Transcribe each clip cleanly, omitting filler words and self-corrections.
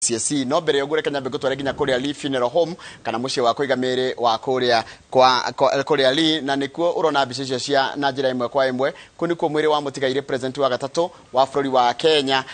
KCSE. No mbere ya ũguo, reke nyambe ngũtware nginya kũrĩa Lee Funeral Home, kana mũciĩ wa kũiga mĩĩrĩ wa kũrĩa kwa, kwa kũrĩa Lee, na nĩkuo ũrona mbica icio cia na njĩra ĩmwe kwa ĩmwe. Kũu nĩkuo mwĩrĩ wa mũtigairĩ president wa gatatũ wa bũrũri wa Kenya,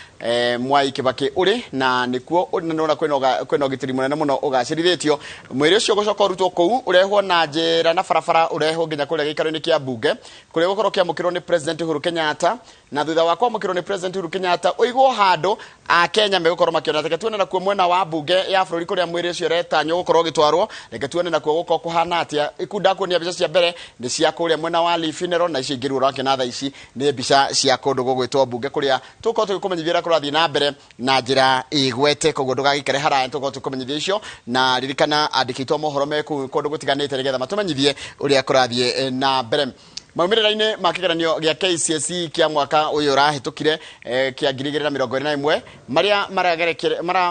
Mwai Kibaki, ũrĩ, na nĩkuo nĩwona kwĩna ũgitĩri mũnene mũno ũgacĩrithĩtio. Mwĩrĩ ũcio ũgũcoka ũrutwo kũu, ũrehwo na njĩra na barabara, ũrehwo nginya kũrĩa gĩikaro-inĩ kĩa mbunge, kũrĩa ũgũkorwo ũkĩamũkĩrwo nĩ President Uhuru Kenyatta. Na thutha wa kwamũkĩrwo nĩ President Uhuru Kenyatta, ũigwo handũ Akenya megũkorwo makĩona. Reke tuone nakuo mwena wa mbunge ya bũrũri, kũrĩa mwĩrĩ ũcio ũretanywo gũkorwo ũgĩtwarwo. Reke tuone nakuo gũkorwo kũhana atĩa. Ikunda kuonia mbica cia mbere nĩ cia kũrĩa mwena wa Lee Funeral, na icio ingĩ rĩu ũrakĩona thaa ici nĩ mbica cia kũndũ gũgwĩtwo mbunge, kũrĩa tũgũkorwo tũgĩkũmenyithia ũrĩa kũrathiĩ na mbere na njĩra ĩgwete. Koguo ndũgagĩikare haraya, tũgũkorwo tũkũmenyithia icio. Na ririkana, andĩki aitũ a mohoro me kũu kũndũ gũtiganĩte, nĩgetha matũmenyithie ũrĩa kũrathiĩ na mbere. Maumĩrĩra-inĩ ma kĩgeranio gĩa KCSE kĩa mwaka ũyũ ũrahĩtũkire, kĩa 2021, marĩa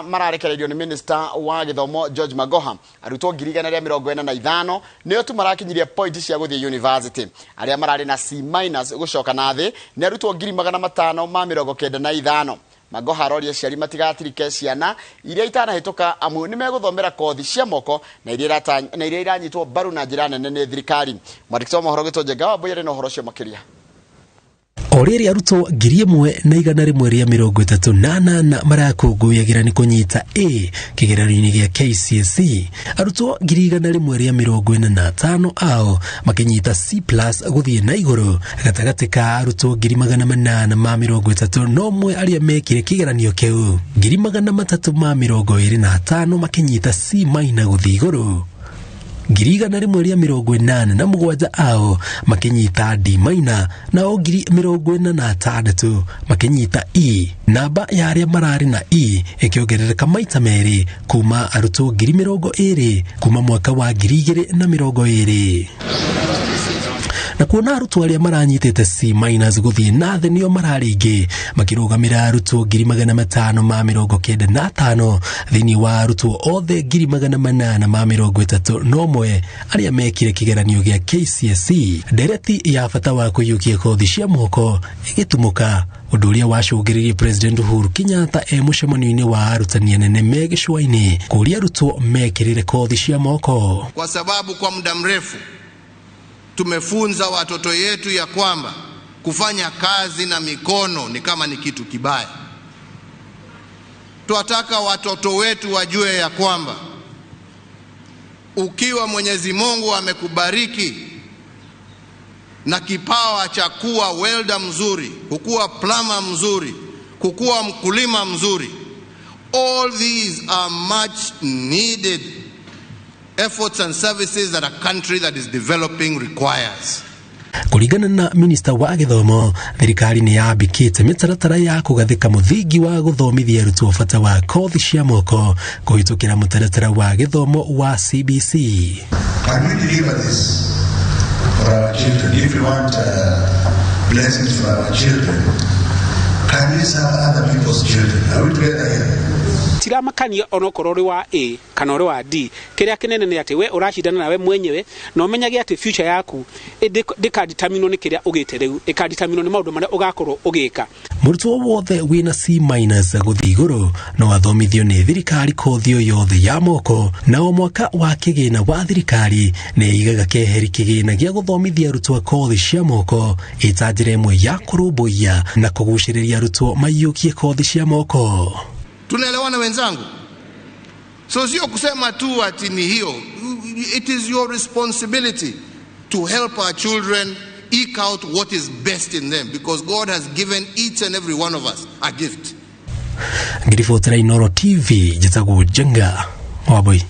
mararekereirio nĩ Minister wa gĩthomo George Magoha, arutwo 145,000 nĩo tu marakinyirie point cia gũthiĩ university. Arĩa mararĩ na C minus gũcoka na thĩ nĩ arutwo 595,000. Magoha aroria aciari matigatirike ciana iria itanahĩtũka, amu nĩ megũthomera kothi cia moko na iria iranyitwo mbaru na njĩra nene nĩ thirikari. Mwandĩki wa mohoro gwĩtwo Njenga wa Mbui arĩ na ũhoro ũcio makĩria. O rĩrĩ arutwo 1,138 marakũngũyagĩra nĩ kũnyita A kĩgeranio-inĩ gĩa KCSE, arutwo 145,000 ao makĩnyita C plus gũthiĩ na igũrũ. Gatagatĩ ka arutwo 831,000 arĩa mekire kĩgeranio kĩu, 325,000 makĩnyita C minus gũthiĩ igũrũ, 187,000 ao makĩnyita D minus, nao 46,000 makĩnyita E. Namba ya arĩa mararĩ na E ĩkĩongerereka maita merĩ kuma arutwo 20,000 kuma mwaka wa 2020. Na kuona arutwo arĩa maranyitĩte C minus gũthiĩ na thĩ nĩo mararĩ aingĩ, makĩrũgamĩra arutwo 595,000 thĩinĩ wa arutwo othe 831,000 arĩa mekire kĩgeranio gĩa KCSE. Ndereti ya bata wa kũiyũkia kothi cia moko ĩgĩtumũka, ũndũ ũrĩa wacũngĩrĩirie President Uhuru Kenyatta e mũcemanio-inĩ wa arutani anene me gĩcũa-inĩ kũria arutwo mekĩrĩre kothi cia moko. Kwa sababu kwa muda mrefu tumefunza watoto yetu ya kwamba kufanya kazi na mikono ni kama ni kitu kibaya. Twataka watoto wetu wajue ya kwamba ukiwa Mwenyezi Mungu amekubariki na kipawa cha kuwa welder mzuri, kukuwa plumber mzuri, kukuwa mkulima mzuri, all these are much needed efforts and services that a country that is developing requires. Kũringana na minista wa gĩthomo, thirikari nĩ yambĩkĩte mĩtaratara ya kũgathĩka mũthingi wa gũthomithia arutwo bata wa kothi cia moko kũhĩtũkĩra mũtaratara wa gĩthomo wa CBC. Can we deliver this for our children? If we want blessings for our children, can we serve other people's children? Are we together here? Tiramakania onokorwo ũrĩ wa A kana ũrĩ wa D. Kĩrĩa kĩnene nĩ atĩ we ũracindana nawe mwenyewe, na ũmenyage atĩ future yaku ndĩkadeterminwo nĩ kĩrĩa ũgĩte rĩu, ĩkadeterminwo nĩ maũndũ marĩa ũgakorwo ũgĩka. Mũrutwo wothe wĩna C minus gũthiĩ igũrũ no athomithio nĩ thirikari kothi o yothe ya moko, na o mwaka wa kĩgĩna wa thirikari nĩ ĩigaga keheri kĩgĩna gĩa gũthomithia arutwo kothi cia moko, ĩta njĩra ĩmwe ya kũrũmbũiya na kũgucĩrĩria arutwo maiyũkie kothi cia moko. Tunaelewana wenzangu? So sio kusema tu ati ni hiyo. It is your responsibility to help our children eke out what is best in them, because God has given each and every one of us a gift. Ngiribotera Inoro TV, njĩtagwo Njenga Wambui.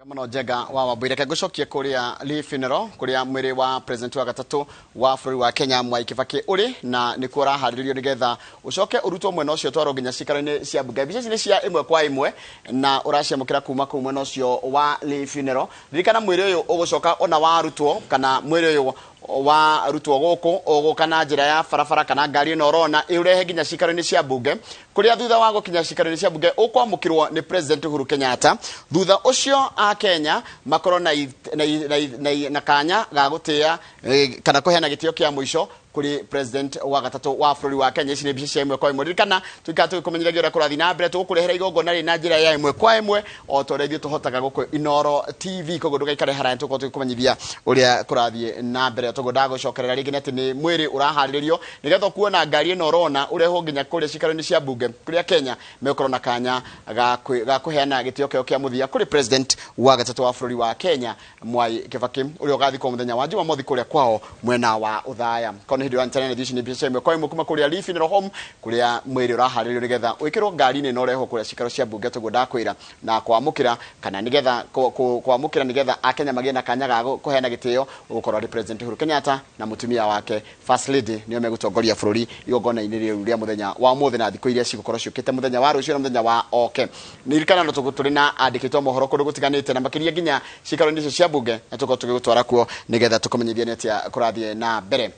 Muno Njenga wa Wambui. Reke ngũcokie kũrĩa Lee Funeral, kũrĩa mwĩrĩ wa president wa gatatũ wa bũrũri wa Kenya Mwai Kibaki ũrĩ, na nĩkuo ũraharĩrĩrio nĩgetha ũcoke ũrutwo mwena ũcio, twarwo nginya cikaro-inĩ cia mbunge. Mbica ici nĩ cia ĩmwe kwa ĩmwe na ũraciamũkĩra kuma kũu mwena ũcio wa Lee Funeral. Ririkana, mwĩrĩ ũyũ ũgũcoka ona warutwo, kana mwĩrĩ ũyũ warutwo gũkũ, ũgũka na njĩra ya barabara kana ngari ĩno ũrona, ĩũrehe nginya cikaro-inĩ cia mbunge, kũrĩa thutha wa gũkinya cikaro-inĩ cia mbunge ũkwamũkĩrwo nĩ President Uhuru Kenyatta. Thutha ũcio a Kenya makorwo na, na, na, na, na kanya ga gũtĩa kana kũheana gĩtĩo kĩa mũico. kuri president wa gatatu wa bũrũri wa Kenya. Ici nĩ mbica cia ĩmwe kwa ĩmwe. Ririkana tuikara tũgĩkũmenyithagia ũrĩa kũrathiĩ na mbere, tũgũkũrehera igongona rĩ na njĩra ya ĩmwe kwa ĩmwe o ta ũrĩa ithuĩ tũhotaga gũkũ Inooro TV. Koguo ndũgaikare haraya, tũgũkorwo tũgĩkũmenyithia ũrĩa kũrathiĩ na mbere. Toguo ndagũcokerera rĩngĩ nĩ atĩ nĩ mwĩrĩ ũraharĩrĩrio nĩgetha ũkuona ngari ĩno ũrona ũrehwo nginya kũrĩa cikaro-inĩ cia mbunge kũrĩa Kenya megũkorwo na kanya ga kũheana gĩtĩo kĩao kĩa mũthia kũrĩ president wa gatatũ wa bũrũri wa Kenya Mwai Kibaki, ũrĩa ũgathikwo mũthenya wa Jumamothi kũrĩa kwao mwena wa Othaya. Kono hĩndĩ ũranyitanĩra na ithuĩ, ici nĩ mbica cia ĩmwe kwa ĩmwe kuma kũrĩa Lee Funeral Home kũrĩa mwĩrĩ ũraharĩrĩrio nĩgetha wĩkĩrwo ngari-inĩ na ũrehwo kũrĩa cikaro cia mbunge. Toguo ndakwĩra na kwamũkĩra kana nĩgetha kwamũkĩra nĩgetha akenya magĩe na kanya ga kũheana gĩtĩo, ũgũkorwo arĩ President Uhuru Kenyatta na mũtumia wake First Lady nĩo megũtongoria bũrũri igongona-inĩ rĩu rĩa mũthenya wa ũmũthĩ na thikũ iria cigũkorwo ciũkĩte, mũthenya wa rũciũ na mũthenya wa oke. Nĩririkana no tũrĩ na andĩkĩtwo mohoro kũndũ gũtiganĩte na makĩria nginya cikaro-inĩ icio cia mbunge, na tũkorwo tũgĩgũtwara kuo nĩgetha tũkũmenyithie nĩ atĩa kũrathiĩ na mbere.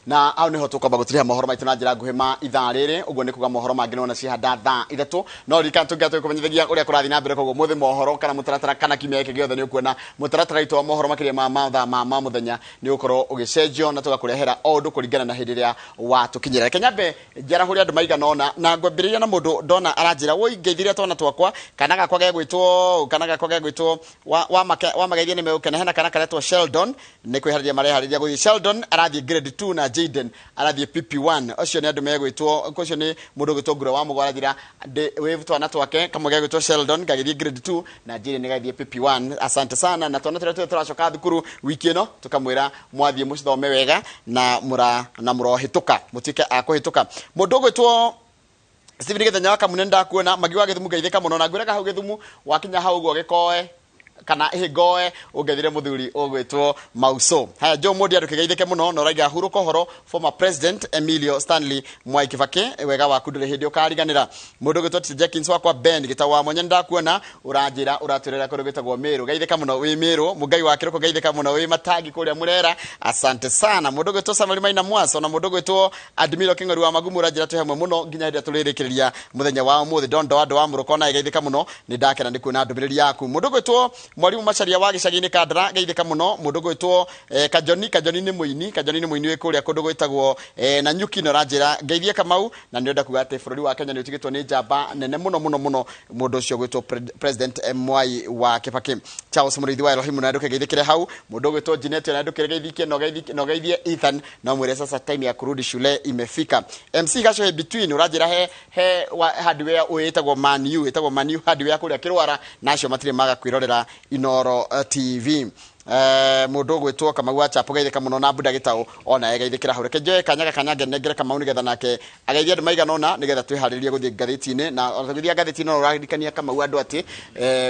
Na hau niho tukwamba gutiriha mohoro maitu na njira nguhi ma ithaa riri. Uguo ni kuga mohoro mangi nona cihanda thaa 3, no ririkana tũngĩra tũgĩkũmenyithagia ũrĩa kũrathiĩ na mbere. Koguo mũthĩ mohoro kana mũtaratara kana kiumia gĩkĩ gĩothe nĩ ũkuona mũtaratara witũ wa mohoro makĩria ma mathaa ma mũthenya nĩ ũgũkorwo ũgĩcenjio na tũgakũrehera o ũndũ kũringana na hĩndĩ ĩrĩa watũkinyĩra. Reke nyambe njarahũre andũ maigana ũna na ngwambĩrĩria na mũndũ ndona aranjĩra woi ngeithirie twana twakwa kana gakwa gegwĩtwo kana gakwa gegwĩtwo wa mageithia nĩ megũkena. Hena kana karetwo Sheldon, nĩ kwĩharĩria mareharĩria gũthiĩ. Sheldon arathiĩ grade 2 na Jaden arathiĩ PP1. Ũcio nĩ andũ megwĩtwo, ũcio nĩ mũndũ ũgwĩtwo Ngũrwe wa Mũgo arathira wĩ twana twake kamwe gegwĩtwo Sheldon gagĩthiĩ grade 2 na Jaden gagĩthiĩ PP1. Asante sana. Na twana tũrĩa tũrĩa tũracoka thukuru wiki ĩno tũkamwĩra mwathiĩ mũcithome wega na mũrohĩtũka, mũtuĩke a kũhĩtũka. Mũndũ ũgwĩtwo Stephen Gĩthenya wa Kamune ndakuona magi wa Gĩthumu ngeithĩka mũno na ngwĩraga hau Gĩthumu wakinya hau ũguo gĩkoe kana ĩhĩngoe ũngethire mũthuri ũgwĩtwo Mauso. Haya, Joe Modi andũ kĩgeithĩke mũno na ũraiga hurũka ũhoro former president Emilio Stanley Mwai Kibaki, wega waku ndũrĩ hĩndĩ ũkariganĩra. Mũndũ ũgwĩtwo T Jenkins wakwa Ben gĩtagwo wa Mwanya ndakuona ũranjĩra ũratwĩrĩra kũndũ gwĩtagwo Meru, geithĩka mũno wĩ Meru. Mũngai wa Kĩroko geithĩka mũno wĩ Matangi kũrĩa Mũrera, asante sana. Mũndũ ũgwĩtwo Samuel Maina Mwaso na mũndũ ũgwĩtwo Admiro Kĩng'ori wa Magumu ũranjĩra twĩ hamwe mũno nginya hĩndĩ ĩrĩa tũrĩrĩkĩrĩria mũthenya wa ũmũthĩ. Dondo andũ wa Mũrũko naye geithĩka mũno, nĩ ndakena nĩ kuona ndũmĩrĩri yaku. Mũndũ ũgwĩtwo Mwarimu Macharia wa gĩcagi-inĩ Kandara geithĩka mũno. Mũndũ ũgwĩtwo Kajoni, Kajoni nĩ mũini, Kajoni nĩ mũini wĩ kũrĩa kũndũ gwĩtagwo na Nyuki na ũranjĩra ngeithie Kamau, na nĩ ndĩrenda kuga atĩ bũrũri wa Kenya nĩ ũtigĩtwo nĩ njamba nene mũno mũno mũno, mũndũ ũcio ũgwĩtwo President Mwai wa Kibaki. Charles Mũrĩithi wa Elohim na ndũkĩgeithĩkĩre hau. Mũndũ ũgwĩtwo Jeanette na ndũkĩgeithĩkie no geithie Ethan na mwĩre sasa time ya kurudi shule imefika. MC Gacohe between ũranjĩra he hardware ĩtagwo Manu, ĩtagwo Manu hardware kũrĩa Kĩrwara, na acio matirĩ maga kwĩrorera Inooro TV. Mũndũ ũgwĩtwo Kamau wa Chapo geithĩka mũno na Buda Gĩtaũ ona geithĩkĩra hau. Reke njoe kanya gaka nengere Kamau nĩgetha nake ageithie andũ maigana ũna nĩgetha twĩharĩrie gũthiĩ ngathĩti-inĩ. Na ona tũgĩthiĩ ngathĩti-inĩ no ũraririkania Kamau andũ atĩ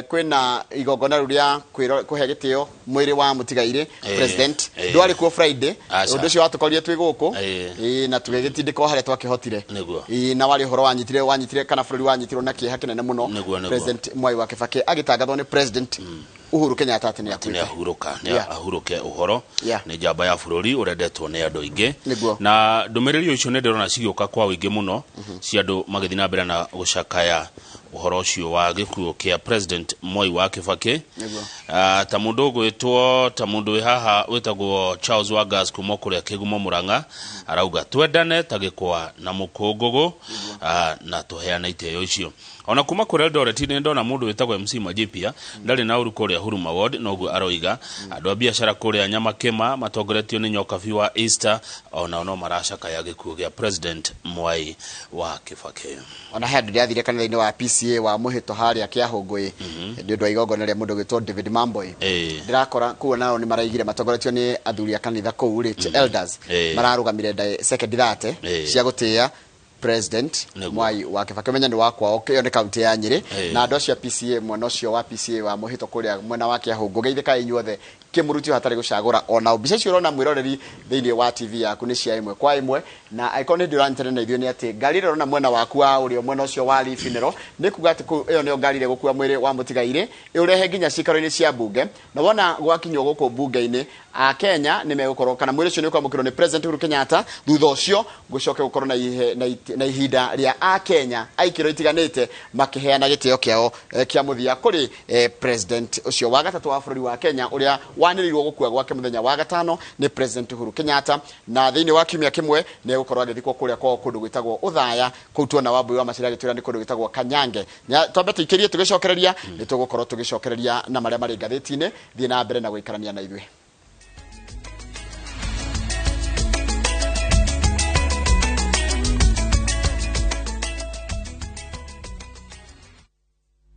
kwĩna igongona rĩu rĩa kũhe gĩtĩo mwĩrĩ wa mũtigairĩ president ndwarĩ kuo Friday, ũndũ ũcio watũkorire twĩ gũkũ na tũgĩgĩtindĩka o harĩa twakĩhotire, na warĩ ũhoro wanyitire kana bũrũri wanyitirwo na kĩeha kĩnene mũno. President Mwai wa Kibaki agĩtangathwo nĩ President Uhuru Kenyatta atĩ nĩ ahuruka, nĩ ahuruke ũhoro, nĩ njamba ya bũrũri ũrendetwo nĩ andũ aingĩ. Na ndũmĩrĩri icio nĩ ndĩrona cigĩũka kwa ũingĩ mũno cia andũ magĩthiĩ na mbere na gũcakaya ũhoro ũcio wa gĩkuũ kĩa President Mwai wa Kibaki. Ta mũndũ ũgwĩtwo ta mũndũ wĩ haha wĩtagwo Charles Wagas kuma kũrĩa Kĩgumo Mũrang'a arauga twendane ta gĩkwa na mũkũngũgũ na tũheane itĩo icio. Ona kuma kũrĩa Eldoret nĩ ndona mũndũ wĩtagwo MC Majipia ndarĩ na ũru kũrĩa Huruma Ward, noguo aroiga andũ a biacara kũrĩa Nyamakĩma matongoretio nĩ Nyokabi wa Easter ona no maracakaya gĩkuũ gĩa President Mwai wa Kibaki. Ona he andũ ndĩrathire kanitha-inĩ wa PCA wa Mũhĩto harĩa Kĩahũngũĩ nĩ ũndũ wa igongona rĩa mũndũ ũgwĩtwo David Mamboi. Ndĩrakora kũu nao nĩ maraigire matongoretio nĩ athuri a kanitha kũu rĩ, elders mararũgamire second 30 cia gũtĩĩa President Mwai wa Kibaki. Ũmenye nĩ wa kwao, ĩyo nĩ kaunti ya Nyĩrĩ, na andũ acio a PCA mwena ũcio wa PCA wa Mũhĩto kũrĩa mwena wa Kĩahũngũ geithĩkai inyuothe kĩmũrutio hatarĩ gũcagũra. Ona mbica icio ũrona mwĩroreri thĩinĩ wa TV yaku nĩ cia ĩmwe kwa ĩmwe, na angĩkorwo nĩ ndĩũranyitanĩra na ithuĩ nĩ atĩ ngari ĩrĩa ũrona mwena waku wa ũrĩo mwena ũcio wa Lee Funeral nĩ kuga atĩ ĩyo nĩyo ngari ĩrĩa ĩgũkua mwĩrĩ wa mũtigairĩ ĩũrehe nginya cikaro-inĩ cia mbunge. Na wona gwakinywo gũkũ mbunge-inĩ a Kenya nĩ megũkorwo kana mwĩrĩ ũcio nĩ ũkwamũkĩrwo nĩ President Uhuru Kenyatta, thutha ũcio gũcoke gũkorwo na ihinda rĩa a Kenya aikĩro itiganĩte makĩheana gĩtĩo kĩao kĩa mũthia kũrĩ president ũcio wa gatatũ wa bũrũri wa Kenya ũrĩa Wanĩrĩirwo gũkua gwake mũthenya wa gatano nĩ President Uhuru Kenyatta, na thĩinĩ wa kiumia kĩmwe nĩ egũkorwo agĩthikwo kũrĩa kwao kũndũ gwĩtagwo Ũthaya. Kũu tuona Wambui wa Macharia agĩtwĩra nĩ kũndũ gwĩtagwo Kanyange. Twambe tũikĩrie, tũgĩcokereria nĩ tũgũkorwo tũgĩcokereria na marĩa marĩ ngathĩti-inĩ. Thiĩ na mbere na gũikarania na ithuĩ.